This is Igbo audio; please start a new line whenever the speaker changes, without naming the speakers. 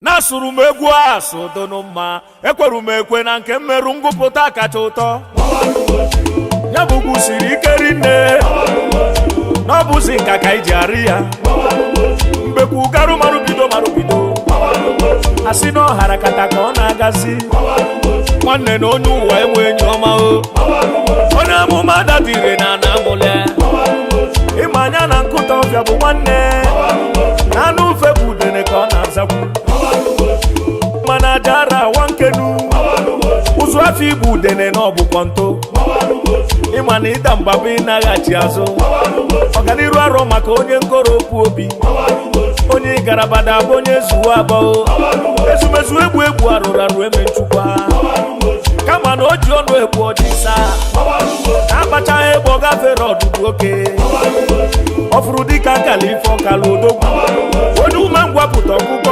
Na-asụrụ m egwu asụ dụnụ mma, ekweru m ekwe na nke mmerụ ngụpụta kacha ụtọ. Ya bụ ugwu siri ike rinne, na ọ bụzi nka ka iji arị ya. Mgbekwu garụ marụ bido marụ bido, asị na ọhara kata ka ọ na-agazi. Nwanne na onye ụwa enwe enyi ọma o. Onye amụma dadire na ana amụle ịma anya na nkụta ọfịa bụ nwanne na anụ ufe bụ udene ka ọ na-azakwu. Mana aja ara awa nkenu ụzụ afọ igbu udene na ọbụkwọ nto. Ịma na ịda mgbaba ịnaghachi azụ ọganiru arọ maka onye nkoro okwu obi, onye garabada abụ onye zuwo abụọ ezumezu egbu egbu arụrụ arụ eme nchukwa, kama na o ji ọnụ egbu ọjị saa na-akpachaghị egbe ọ gafere ọdụdụ oke ọ fụrụ dịka akala ife ọkala odogwu onye umengwụ apụta ọkụkọ.